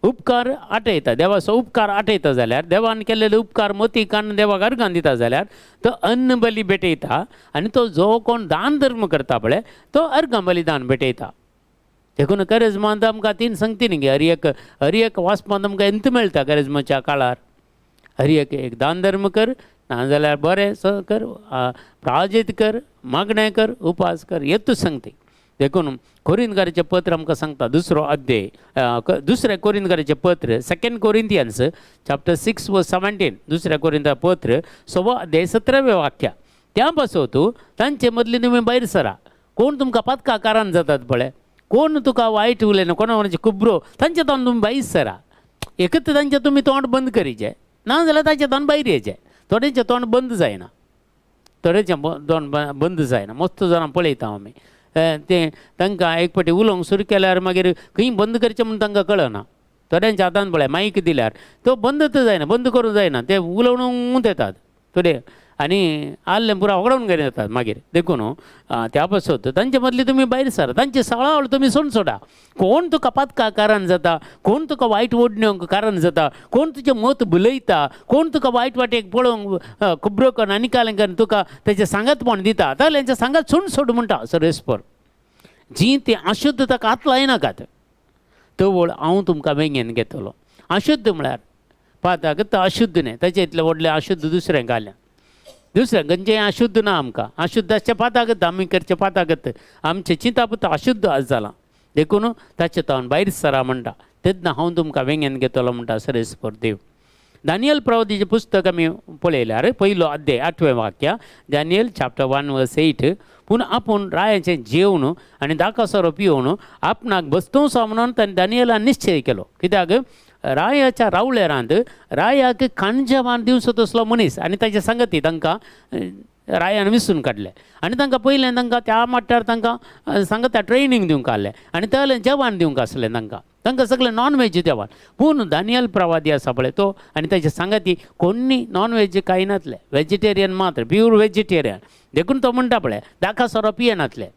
उपकार आठयता, देवाचो उपकार आठयता जाल्यार देवान केल्लेले उपकार मोती काडून देवाक अर्घां दिता जाल्यार तो अन्न बली भेटयता आनी तो जो कोण दान धर्म करता पळय तो अर्घां बलिदान भेटयता. देखून करिज्मांत आमकां तीन संगती न्ही, हर एक वाचपांत आमकां एंत मेळटा करिज्माच्या काळार. हर एक एक दान धर्म कर, नाजाल्यार बरें कर, प्राजित कर, मागणें कर, उपास कर, येतूच सांगती. देखून कोरिंदकाराचें पत्र आमकां सांगता दुसरो अध्याय, दुसरें कोरिंदकाराचें पत्र, 2 कोरिंथियन्स चॅप्टर 6 वर्स 17. दुसऱ्या कोरिंदा पत्र 6 अध्याय 17वें वाक्य. त्या पासत तांचे मदली तुमी भायर सरा. कोण तुमकां पातका कारण जातात पळय, कोण तुका वायट उलयना, कोणा कोणाचे कुब्रो, तांचे तोंड तुमी भायर सरा. एकच तांचें तुमी तोंड बंद करीचें, ना जाल्यार तांचें तोंड भायर येचें. थोड्यांचें तोंड बंद जायना, थोड्यांचें तोंड बंद जायना. मस्त जाणां पळयता आमी तें तांकां एक फावटी उलोवंक सुरू केल्यार मागीर खंय बंद करचें म्हूण तांकां कळना. थोड्यांच्या हातान पळय मायक दिल्यार तो बंदच जायना, बंद करूंक जायना, ते उलोवन येतात थोडे आनी आल्लें पुरा होगडावन घेवन येतात मागीर. देखून त्या पासत तांचे मदली तुमी भायर सर, तांचे सळावळ तुमी सोडून सोडा. कोण तुका पातका कारण जाता, कोण तुका वायट ओडण्योंक कारण जाता, कोण तुजें मत भुलयता, कोण तुका वायट वाटेक पळोवंक खबरो करून आनी कालें करून तुका तेजें सांगातपण दिता, तांचे सांगात सोडून सोड म्हणटा सर्वेस्पर. जी ती अशुद्ध ताका हात लायनाकात, तवळ हांव तुमकां वेंगेन घेतलो. अशुद्ध म्हळ्यार पाताक तो अशुद्ध न्हय, ताचे इतलें व्हडलें अशुद्ध दुसरें घालें, दुसरें खंयचें अशुद्ध ना आमकां. अशुद्ध आसचें पातागत आमी करचें पातागत, आमचें चिंताप अशुद्ध आज जालां. देखून ताचें तोंड भायर सरा म्हणटा, तेन्ना हांव तुमकां वेंगेन घेतलो म्हणटा सर्वेस्पर देव. दानियल प्रवादीचें पुस्तक आमी पळयल्यार पयलो अध्याय 8वें वाक्य, दानियल चॅप्टर 1 वर्स 8. पूण आपूण रायाचें जेवन आनी दाका सोरो पिवन आपणाक बस्तोवचो म्हणून ताणें दानियलान निश्चय केलो. कित्याक रायाच्या रावळेरांत रायाक खाणजेवान दिवचो तसलो मनीस आनी ताचे सांगती तांकां रायान विसून काडलें आनी तांकां पयलें तांकां त्या मट्टार तांकां सांगता ट्रेनींग दिवंक आसलें आनी तसलें जेवण दिवंक आसलें तांकां, तांकां सगळें नॉन वेज जेवण. पूण दानियल प्रवादी आसा पळय तो आनी ताचे सांगाती कोणी नॉन वेज खायनातले, वेजिटेरियन मात्र, प्यूर वेजिटेरियन. देखून तो म्हणटा पळय दाका सोरो पियेनातले.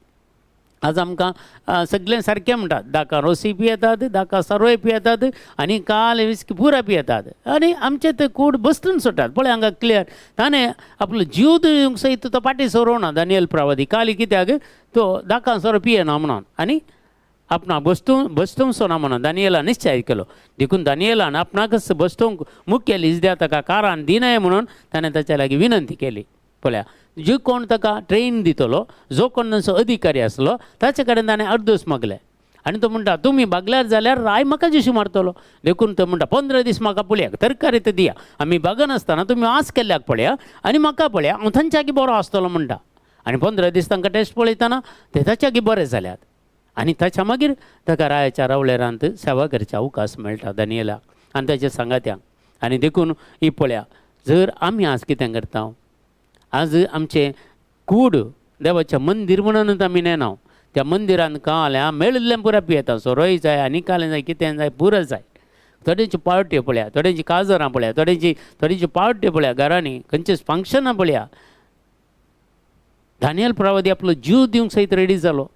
आज आमकां सगळें सारकें म्हणटात, दाका रोसी पियेतात, दाका सोरोय पियेतात आनी काल विस्की पुरा पियेतात आनी आमचे ते कूड बसतून सोडटात. पळय हांगा क्लियर ताणें आपलो जीव दिवंक सयत तो फाटीं सोरोवना दानियल प्रवादी काली, कित्याक तो दाका सोरो पियेना म्हणून आनी आपणाक बसतोवचो ना म्हणून दानियलान निश्चय केलो. देखून दानियलान आपणाकच बसतोवंक मुखेल इजद्या ताका कारान दिनाय म्हणून ताणें ताच्या लागीं विनंती केली. पळया जो कोण ताका ट्रेन दितलो, जो कोण तांचो अधिकारी आसलो ताचे कडेन ताणें अर्दोस मागलें आनी तो म्हणटा तुमी बागल्यार जाल्यार राय म्हाका जिशी मारतलो. देखून तो म्हणटा 15 दीस म्हाका पळया, तरकारी तर दिया, आमी बागनासतना तुमी आस केल्ल्याक पळया आनी म्हाका पळया, हांव तांच्याकी बरो आसतलो म्हणटा. आनी 15 दीस तांकां टेस्ट पळयतना ते ताच्याकी बरे जाल्यात आनी ताच्या मागीर ताका रायाच्या रावळेरांत सेवा करचे अवकाश मेळटा दानियलाक आनी ताच्या सांगात्यांक. आनी देखून ही पळया जर आमी आज कितें करता, आज आमचें कूड देवाचें मंदीर म्हणूनच आमी नेना, त्या मंदिरान काल मेळिल्लें पुरा पियेता, सोरोय जाय आनी कालें जाय कितें जाय पुरो जाय. थोड्यांची पार्ट्यो पळया, थोड्यांची काजरां पळया, थोड्यांची पार्ट्यो पळया घरांनी, खंयचीच फंक्शनां पळया. दानियल प्रवादी आपलो जीव दिवंक सयत रेडी जालो,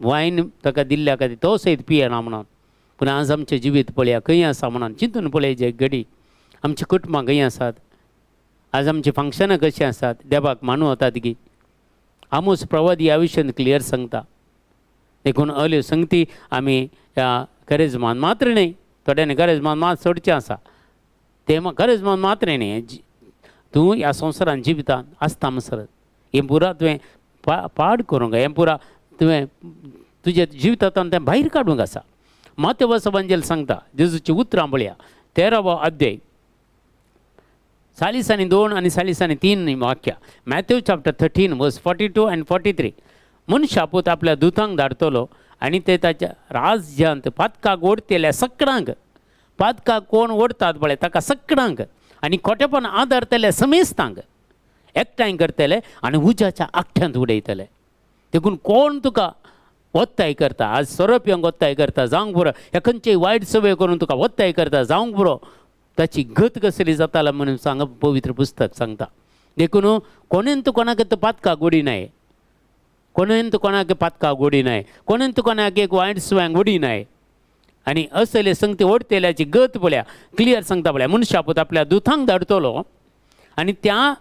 वायन ताका दिल्ल्या खातीर तो सयत पियेना म्हणून. पूण आज आमचें जिवीत पळया खंय आसा म्हणून चिंतून पळय घडी, आमची कुटुंबां खंय आसात, आज आमची फंक्शनां कशीं आसात, देवाक मानू वतात की. आमोस प्रवादी ह्या विशयान क्लियर सांगता. देखून अल्यो संगती आमी ह्या करेजमान मात्र न्हय, थोड्यांनी करेजमान मात सोडचें आसा, तें करेजमान मात्र न्हय, तूं ह्या संवसारान जिवितान आसता म्हणसर हें पुरा तुवें पाड करूंक, हें पुरा तुवें तुज्या जिवितांतल्यान तें भायर काडूंक आसा. मातेव वांजेल सांगता जेजूची उतरां पळया 13वो अध्याय 42 आनी 43 वाक्या, मॅथ्यू चॅप्टर 13 वर्स 42 आनी 43. मनशापूत आपल्या दुतांक धाडटलो आनी ते ताच्या राज्यांत पातकाक ओडटेल्या सगळ्यांक, पातकाक कोण ओडटात पळय ताका सगळ्यांक आनी खोटेपण आदारतले समेस्तांक एकठांय करतले आनी उज्याच्या आकठ्यांत उडयतले. देखून कोण तुका ಒತ್ತಾಯ करता, आज सोरो पिवंक ಒತ್ತಾಯ करता जावंक पुरो, ह्या खंयचेय वायट संवय करून तुका ಒತ್ತಾಯ करता जावंक पुरो, ताची गत कसली जाताला म्हणून सांग पवित्र पुस्तक सांगता. देखून कोणेन तूं कोणाक तो पातकाक उडी नाय, कोणेन तूं कोणाक पातकाक उडी नाय, कोणेन तूं कोणाक एक वायट संवयांक उडी नाय. आनी असले संगती ओडतेल्याची गत पळया क्लियर सांगता पळया, मनशापूत आपल्या दुतांक धाडटलो आनी त्या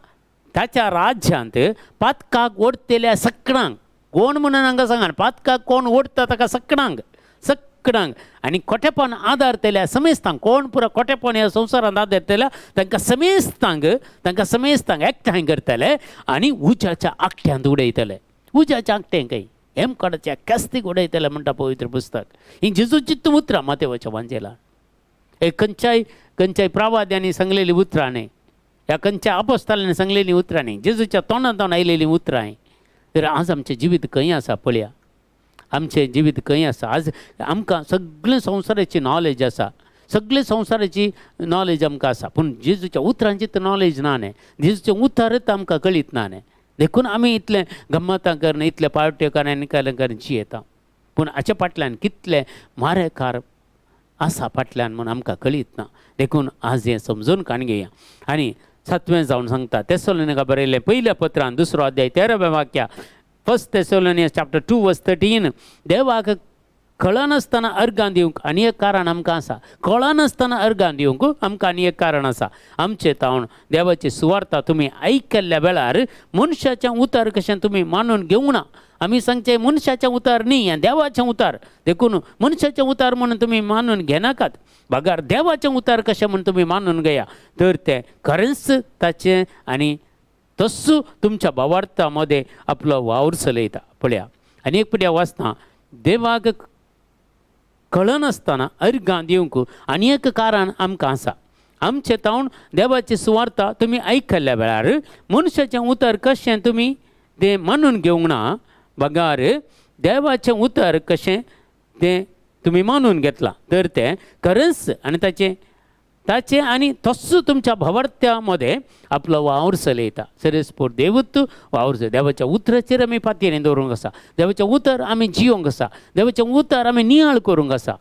ताच्या राज्यांत पातकाक ओडतेल्या सगळ्यांक, कोण म्हणून हांगा सांगा, पातकाक कोण ओडटा ताका सगळ्यांक सगळ्यांक आनी खोटेपण आदारतल्या समेस्तांक, कोण पुरा खोटेपण ह्या संवसारांत आदारतल्या तांकां समेस्तांक, तांकां समेस्तांक एकठांय करतले आनी उज्याच्या आकट्यांत उडयतले. उज्याच्या आकट्यांक खंय हेमकाडाच्या केस्तीक उडयतले म्हणटा पवित्र पुस्तक. ही जेजूची उतरां मातेवाच्या वांजेला, एक खंयच्याय खंयच्याय प्रवाद्यांनी सांगलेली उतरां न्ही, ह्या खंयच्या अपोस्तालांनी सांगलेली उतरां न्ही, जेजूच्या तोंडांत आयलेली उतरां हीं. तर आज आमचें जिवीत खंय आसा पळया, आमचें जिवीत खंय आसा. आज आमकां सगळें संवसाराची नॉलेज आसा, सगळे संवसाराची नॉलेज आमकां आसा, पूण जेजूच्या उतरांची तर नॉलेज ना न्ही, जेजूचें उतरच आमकां कळीत ना न्ही. देखून आमी इतलें गम्मतां करून इतलें पार्ट्यो करून आनी निकाल करून जियेता, पूण हाच्या फाटल्यान कितले मारेकार आसा फाटल्यान म्हूण आमकां कळीत ना. देखून आज हें समजून काण घेया. आनी सातवें जावन सांगता तेसलोनिका बरयलें पयल्या पत्रान 2 अध्याय 13व्या वाक्या, 1 Thessalonians chapter 2 verse 13, देवाक कळनासतना अर्गां दिवंक आनी एक कारण आमकां आसा, कळनासतना अर्गां दिवंक आमकां आनी एक कारण आसा. आमचें तावन देवाची सुवार्ता तुमी आयकल्ल्या वेळार मनशाचें उतर कशें तुमी मानून घेवंक ना. आमी सांगचें मनशाचें उतर न्ही, हें देवाचें उतर, देखून मनशाचें उतर म्हणून तुमी मानून घेनाकात, बगर देवाचें उतर कशें म्हूण तुमी मानून घेया तर तें खरेंच ताचें आनी तस्सो तुमच्या भावार्था मदें आपलो वावर चलयता. पळया आनी एक पळया वाचना, देवाक कळनासतना अर्गां दिवंक आनी एक कारण आमकां आसा. आमचें तावन देवाची सुवार्ता तुमी आयकल्ल्या वेळार मनशाचें उतर कशें तुमी तें मानून घेवंक ना बगार देवाचें उतर कशें तें तुमी मानून घेतलां तर तें खरेंच आनी ताचें ताचें आनी तस्सो तुमच्या भवार्थ्या मदें आपलो वावर चलयता. सरेस्पोर देवूत वावर चलयता. देवाच्या उतराचेर आमी पातयेन दवरूंक आसा, देवाचें उतर आमी जियोंक आसा, देवाचें उतर आमी नियाळ करूंक आसा.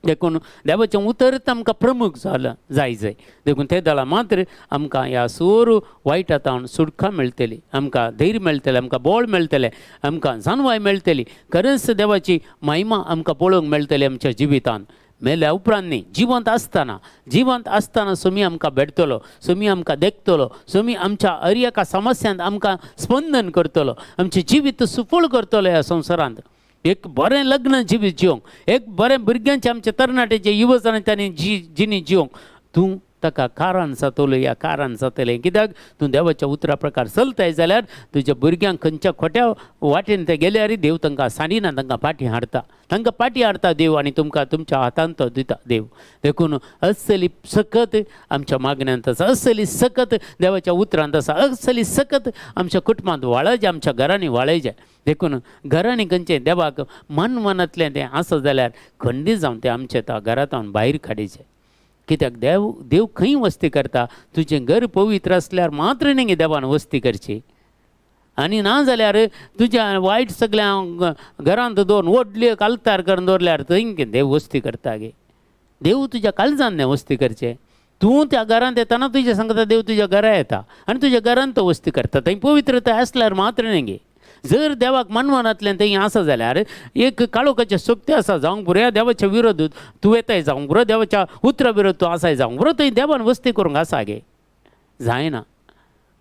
देखून देवाचें उतरच आमकां प्रमुख जालां जाय जाय. देखून ते दळा मात्र आमकां ह्या सोर वायटा तावन सुटका मेळटली, आमकां धैर्य मेळटलें, आमकां बळ मेळटलें, आमकां जानवाय मेळटली. खरेंच देवाची महिमा आमकां पळोवंक मेळटली आमच्या जिवितांत. मेल्या उपरांत न्ही, जिवंत आसतना, जिवंत आसतना सोमी आमकां भेटतलो, सोमी आमकां देखतलो, सोमी आमच्या हर एका समस्यांत आमकां स्पंदन करतलो, आमचें जिवीत सुफळ करतलो ह्या संवसारांत. एक बरें लग्न जिवीत जिवंक, एक बरें भुरग्यांचें आमच्या तरणाट्याचें युवजणांनी जी जिणी जिवंक तूं ताका कारण जातलो, ह्या कारण जातलें. कित्याक तूं देवाच्या उतरा प्रकार चलताय जाल्यार तुज्या भुरग्यांक खंयच्या खोट्या वाटेन ते गेल्यार देव तांकां सांडिना, तांकां फाटीं हाडटा, तांकां फाटीं हाडटा देव आनी तुमकां तुमच्या हातांत तो दिता देव. देखून असली सकत आमच्या मागण्यांत आसा, असली सकत देवाच्या उतरांत आसा, असली सकत आमच्या कुटुंबांत वाळयचें, आमच्या घरांनी वाळयचें. देखून घरांनी खंयचें देवाक मन मनांतलें तें आसा जाल्यार खंडीत जावन तें आमच्या त्या घरांत भायर काडीचें. कित्याक देव देव खंय वस्ती करता? तुजें घर पवित्र आसल्यार मात्र न्ही देवान वस्ती करची, आनी ना जाल्यार तुज्या वायट सगळ्या घरांत दोन व्हडले आल्तार करून दवरल्यार थंय देव वस्ती करता गे. देव तुज्या काळजान न्ही वस्ती करचें. तूं त्या घरांत येताना तुज्या सांगता देव तुज्या घरा येता आनी तुज्या घरांत तो वस्ती करता. थंय पवित्रताय आसल्यार मात्र न्ही गे. जर देवाक मनमनांतल्यान थंय आसा जाल्यार एक काळोखाचे शक्ती आसा जावंक पुरो, देवाच्या विरोध तूं येताय जावंक पुरो, देवाच्या उतरा विरोध तूं आसाय जावंक पुरो, थंय देवान वस्ती करूंक आसा गे. जायना.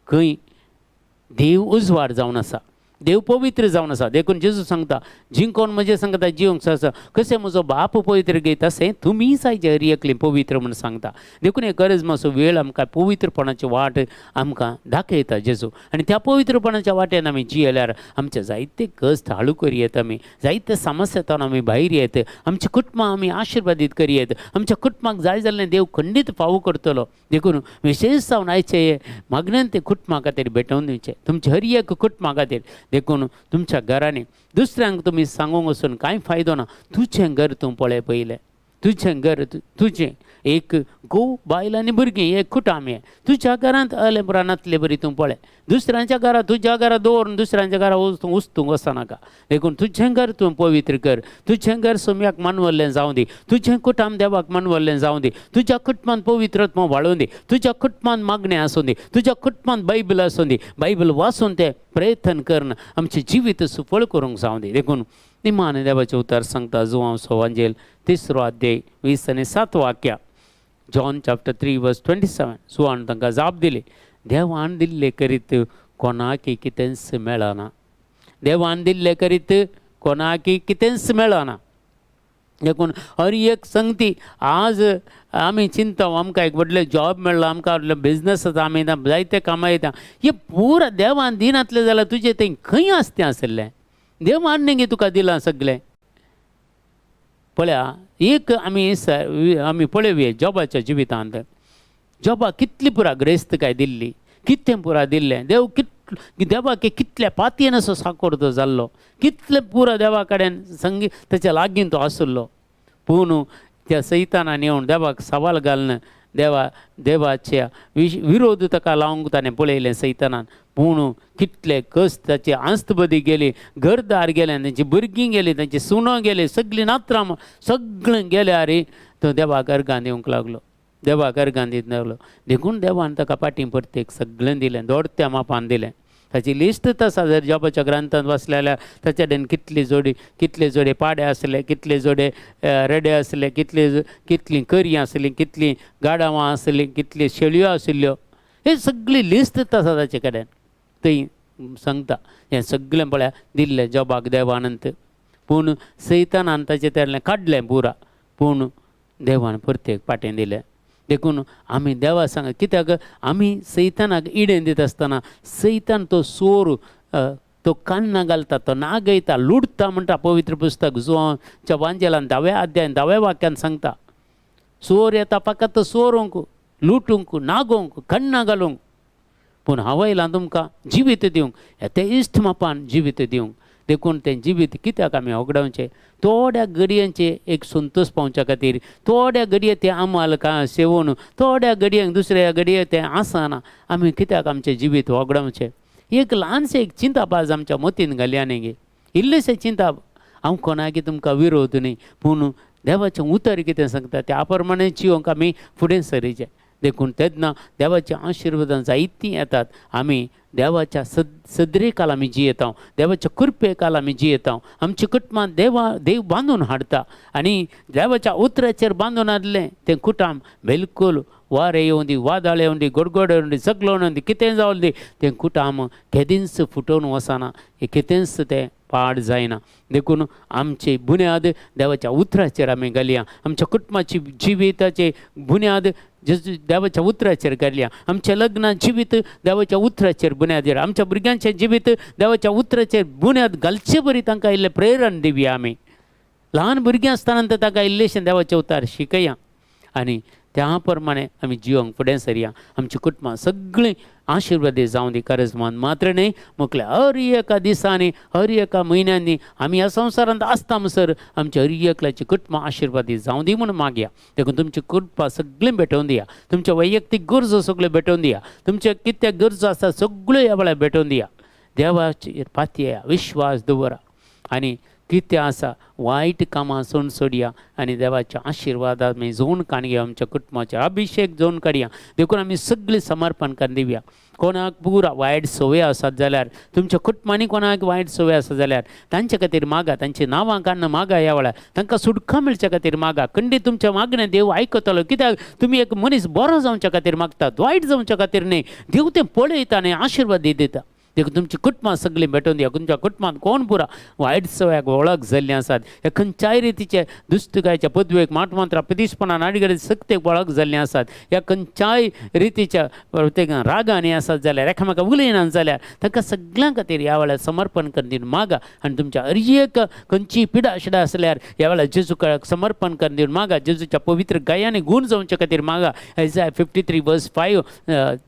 खंय देव उजवाड जावन आसा, देव पवित्र जावन आसा. देखून जेजू सांगता जिंकोन म्हजें सांगता जिवंक आसा कशें म्हजो बाप पवित्र गे तशें तुमी जायचे हर एकली पवित्र म्हूण सांगता. देखून एक गरज मातसो वेळ आमकां पवित्रपणाची वाट आमकां दाखयता जेजू आनी त्या पवित्रपणाच्या वाटेन आमी जियेल्यार आमचे जायते कश्ट हाळू करी येत, आमी जायते समस्या आमी भायर येत, आमच्या कुटुंबां आमी आशिर्वादीत करी येत, आमच्या कुटुंबाक जाय जाल्लें देव खंडीत फावो करतलो. देखून विशेश जावन आयचे मागण्यान ते कुटुंबा खातीर भेटोवन दिवचे, तुमचे हर एक कुटुंबा खातीर. देखून तुमच्या घरांनी दुसऱ्यांक तुमी सांगूंक वचून कांय फायदो ना. तुजें घर तूं पळय पयलें, तुजें घर तुजें एक घोव बायल आनी भुरगीं एक कुटाम हें तुज्या घरांत अलें पुराणांतले बरी तूं पळय. दुसऱ्यांच्या घरा तुज्या घरा दवरून दुसऱ्यांच्या घरा वचून उस्तूंक वचनाका. देखून तुजें घर तूं पवित्र कर, तुजें घर सोम्याक मानवल्लें जावं दी, तुजें कुटाम देवाक मानवल्लें जावं दी, तुज्या कुटुंबांत पवित्रत्व वाळोवन दी, तुज्या कुटुंबांत मागणें आसूं दी, तुज्या कुटुंबांत बायबल आसूं दी, बायबल वाचून तें प्रयत्न करून आमचें जिवीत सुफळ करूंक जावं दी. देखून निमान देवाचें उतर सांगता जुवांव सोवांजेल 3रो अध्याय 20 आनी 7 वाक्या, जॉन चॅप्टर 3 वर्स 27. सुवान तांकां जाप दिली, देवान दिल्ले करीत कोणाकी कितेंच मेळना, देवान दिल्ले करीत कोणाकी कितेंच मेळना. देखून हर एक संगती आज आमी चिंता आमकां एक व्हडलें जॉब मेळ्ळो, आमकां व्हडलो बिजनस आसा, आमी जायते कामां येता, हे पुरा देवान दिनातलें जाल्यार तुजें थंय खंय आसतें आसलें? देवान न्ही तुका दिलां सगळें. पळया एक आमी आमी पळोवया जॉबाच्या जिवितांत जॉबाक कितली पुरा ग्रेस्तकाय दिल्ली, कितें पुरा दिल्लें देव, देवाक कितल्या पातयेन असो साकोर तो जाल्लो, कितले पुरा देवा कडेन संगी ताच्या लागीं तो आशिल्लो. पूण त्या सैतानान येवन देवाक सवाल घालून देवा देवाच्या विरोध ताका लावंक ताणें पळयलें सैतानान. पूण कितले कश्ट ताची आस्तबदी गेली, घरदार गेलें, तांची भुरगीं गेलीं, तांची सुणो गेली, सगळीं नात्रां सगळें गेल्यार तो देवाक अर्गां दिवंक लागलो, देवाक अर्गां दीत लागलो. देखून देवान ताका फाटीं परतेक सगळें दिलें, दोडत्या मापान दिलें. ताची लिस्ट आसा जर जॉबाच्या ग्रंथांत वाचलें जाल्यार ताच्या कडेन कितली जोडी कितले जोडे पाडे आसले, कितले जोडे रेडे आसले, कितले कितलीं करयां आसलीं, कितलीं गाडावां आसलीं, कितल्यो शेळयो आशिल्ल्यो, हे सगळी लिस्ट आसा ताचे कडेन. थंय सांगता हें सगळें पळया दिल्लें जॉबाक देवानंत. पूण सैतानान ताचें तें काडलें पुरा, पूण देवान परतेक फाटीं दिलें. देखून आमी देवा सांग कित्याक आमी सैतानाक इडेन दिता आसतना सैतान तो सोर तो कान्ना घालता, तो नागयता, लुडता म्हणटा पवित्र पुस्तक जुवांच्या वांजेलान 10व्या अध्यायान 10व्या वाक्यान सांगता. चोर येता फकत चोरूंक, लुटूंक, नागोवंक, कण्णां घालूंक. पूण हांव आयलां तुमकां जिवीत दिवंक, येतेस्त मापान जिवीत दिवंक. देखून तें जिवीत कित्याक आमी होगडावचें? थोड्या घडयांचे एक संतोश पावच्या खातीर, थोड्या घडये तें आमाल सेवून, थोड्या घडयांक दुसऱ्या घडये तें आसना, आमी कित्याक आमचें जिवीत होगडावचें? एक ल्हानशें एक चिंताप आज आमच्या मतीन घालया न्ही गे, इल्लेशें चिंताप. हांव कोणाकी तुमकां विरोध न्ही, पूण देवाचें उतर कितें सांगता त्या प्रमाणे जिवंक आमी फुडें सरीचें. देखून तेन्ना देवाच्या आशिर्वादान जायतीं येतात. आमी देवाच्या सदरे काल आमी जियेता, देवाच्या कृपे काल आमी जियेता. आमची कुटुंबां देवा देव बांदून हाडटा आनी देवाच्या उतराचेर बांदून हाडलें तें कुटाम बिलकूल वारें येवं दी, वादळ येवं दी, गोडगोड येवं दी, सगळो येवं दी, कितें जावं दी, तें कुटाम केदींच फुटोवन वचना, हें कितेंच तें पाड जायना. देखून आमची बुन्याद देवाच्या उतराचेर आमी घालया. आमच्या कुटुंबाची जिविताची बुन्याद जेजू देवाच्या उतराचेर घालया. आमचें लग्न जिवीत देवाच्या उतराचेर बुन्यादीर, आमच्या भुरग्यांचें जिवीत देवाच्या उतराचेर बुन्याद घालचे बरी तांकां इल्लें प्रेरण दिवया. आमी ल्हान भुरगीं आसतना तर तांकां इल्लेशें देवाचें उतार शिकया आनी त्या प्रमाणे आमी जिवंक फुडें सरया. आमची कुटुंबां सगळीं आशिर्वादी जावं दी. करजमान मात्र न्ही, मुखल्या हर एका दिसांनी, हर एका म्हयन्यांनी आमी ह्या संवसारांत आसता म्हणसर आमच्या हर एकल्याची कुटुंबां आशिर्वादी जावं दी म्हूण मागया. देखून तुमची कुटुंबां सगळीं भेटोवन दिया, तुमच्या वैयक्तीक गरजो सगळ्यो भेटोवन दिया, तुमचे कितें गरजो आसा सगळ्यो ह्या वेळार भेटोवन दिया. देवाचेर पातयेया, विश्वास दवरा आनी कितें आसा वायट कामां सोडून सोडया आनी देवाच्या आशिर्वादान आमी जोवन काडया, आमच्या कुटुंबाचेर अभिशेक जोवन काडया. देखून आमी सगळीं समर्पण करून दिवया. कोणाक पुरा वायट संवय आसात जाल्यार, तुमच्या कुटुंबांनी कोणाक वायट संवय आसा जाल्यार तांचे खातीर मागा, तांची नांवां काडून मागा. ह्या वेळार तांकां सुटका मेळच्या खातीर मागा. खंडीत तुमच्या मागणें देव आयकतलो, कित्याक तुमी एक मनीस बरो जावच्या खातीर मागतात, वायट जावच्या खातीर न्ही. देव तें पळयता आनी आशिर्वाद दिता. देखून तुमची कुटुंबां सगळीं भेटोवन दिया. तुमच्या कुटुंबांत कोण पुरा वायट सवयाक वळख जाल्लीं आसात, ह्या खंयच्याय रितीचे दुश्टकायच्या पदवेक, माटमांत्रा, पिदिशपणान, आडगडे सक्तेक वळख जाल्लीं आसात, ह्या खंयच्याय रितीच्या प्रत्येक रागांनी आसात जाल्यार, एकामेका उलयनात जाल्यार, तांकां सगळ्यां खातीर ह्या वेळार समर्पण करून दिवन मागा. आनी तुमच्या हर एक खंयची पिडा शिडा आसल्यार ह्या वेळार जेजूक समर्पण करून दिवन मागा. जेजूच्या पवित्र गायांनी गूण जावचे खातीर मागा. Isaiah 53 verse 5,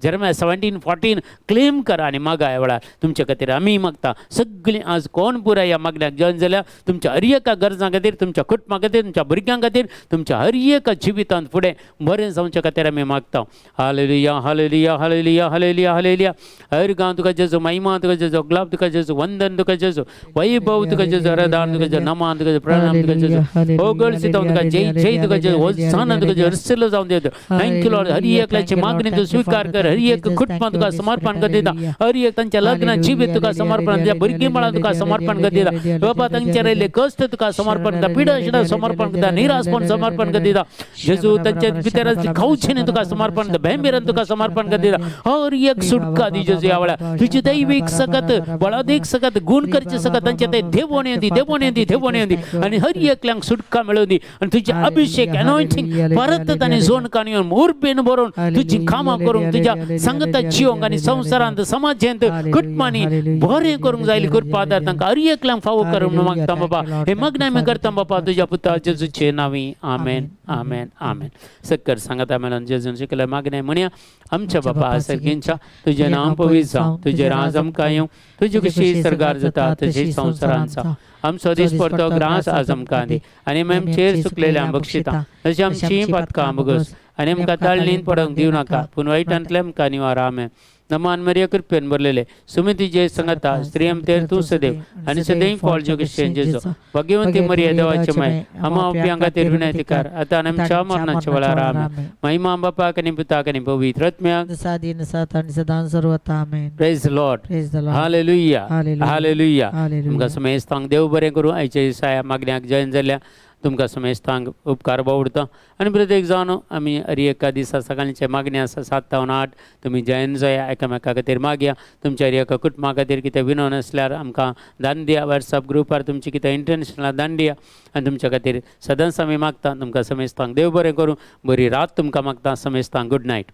Jeremiah 17:14 claim करा आनी मागा. ह्या वेळार तुमच्या खातीर आमी मागता. सगळीं आज कोण पुराय ह्या मागण्याक जॉयन जाल्या, तुमच्या हर एका गरजां खातीर, तुमच्या कुटुंबा खातीर, तुमच्या भुरग्यां खातीर, तुमच्या हर एका जिवितांत फुडें बरें जावच्या खातीर आमी मागता. Hallelujah, hallelujah, hallelujah, hallelujah, hallelujah. हर गांव तुका जेजू, महिमा तुका जेजू, गुलाब तुका जेजू, वंदन तुका जेजू, वैभव तुका जेजू, आराधन तुका जेजू, नमन तुका जेजू, प्रणाम तुका जेजू, होगळसिता तुका जय जय तुका जेजू, होसाना तुका जेजू, हर्षलो जावन दिता. Thank you Lord. हर एकल्याची मागणी तूं स्विकार कर. हर एक कुटुंबां तुका समर्पण कर दिता. हर एक तांच्या लग्न जिवीत तुका समर्पण दिता. भुरगीं बाळां तुका समर्पण कर दिता. बाबा, तांचे रायले कश्ट तुका समर्पण करता, पिडा शिडा समर्पण करता, निराशपण समर्पण कर दिता जेजू. तांच्या भितर खावचें तुका समर्पण करता, भेंबिरान तुका समर्पण कर दिता. हर एक सुटका दी जेजू. ह्या वेळार तुजी दैवीक सकत, बळादीक सकत, गुण करचे सकत तांचे ते देवोण येवं दी, देवोण येवं दी, देवोण येवं दी आनी हर एकल्यांक सुटका मेळोवन दी. आनी तुजी अभिशेक, अनॉयंटींग परत तांणी जोन काडून उर्बेन भरून तुजी कामां करूंक, तुज्या सांगता जिवंक आनी संवसारांत, समाजांत, कुटुंबांनी बरें करूंक जाय कृपा आदार तांकां हर एकल्यांक फावो कर म्हणून मागता बाबा. हे मागणें आमी करता बाबा तुज्या पुता जेजूचे नांवी. आमेन, आमेन, आमेन. सक्कर सांगता मेळून जेजून शिकले मागणें म्हणया. आमच्या बापा सर्गींच्या, तुजें नांव पवित्र जावं, तुजें राज आमकां येवं, तुजी खुशी सर्गार जाता तशी संवसारांत जावं. आमचो दिसपडतो ग्रास आज आमकां दी आनी आमचेर चुकलेल्यांक बक्षिता तशी आमची पातकां भोगस आनी आमकां ताळणीन पडोवंक दिवं नाका, पूण वायटांतले आमकां निवार. आमेन. नमान मरिया, कृपेन भरलेले, सुमी तुजे संगता, स्त्रियां भितर तूं सदैव आनी सदैव फळ जोगेश जेजू. भाग्यवंती मरिया, देवाचे माय, आम्हा पाप्यां खातीर विनंती कर, आता आनी आमच्या मरणाच्या वेळार. आमेन. महिमा बापाक आनी पुताक आनी पवित्र आत्म्याक. आदीन सात आणि सदां सर्वता. आमेन. Praise Lord. Praise the Lord. Hallelujah. Hallelujah. Hallelujah. Hallelujah. तुमकां समेस्तांक देव बरें करूं. आयच्या दिसा मागण्याक जॉयन जाल्या तुमकां समेस्तांक उपकार बावडता. आनी प्रत्येक जावन आमी हर एका दिसा सकाळचे मागणी आसा 7 जावन 8. तुमी जॉयन जाया, एकामेका खातीर मागया. तुमच्या हर एका कुटुंबा खातीर कितें विनवण आसल्यार आमकां दान दिया. वॉट्सएप ग्रुपार तुमची कितें इंटरनॅशनल दान दिया आनी तुमच्या खातीर सदांच आमी मागता. तुमकां समेस्तांक देव बरें करूं. बरी रात तुमकां मागता. समेस्तांक गुड नायट.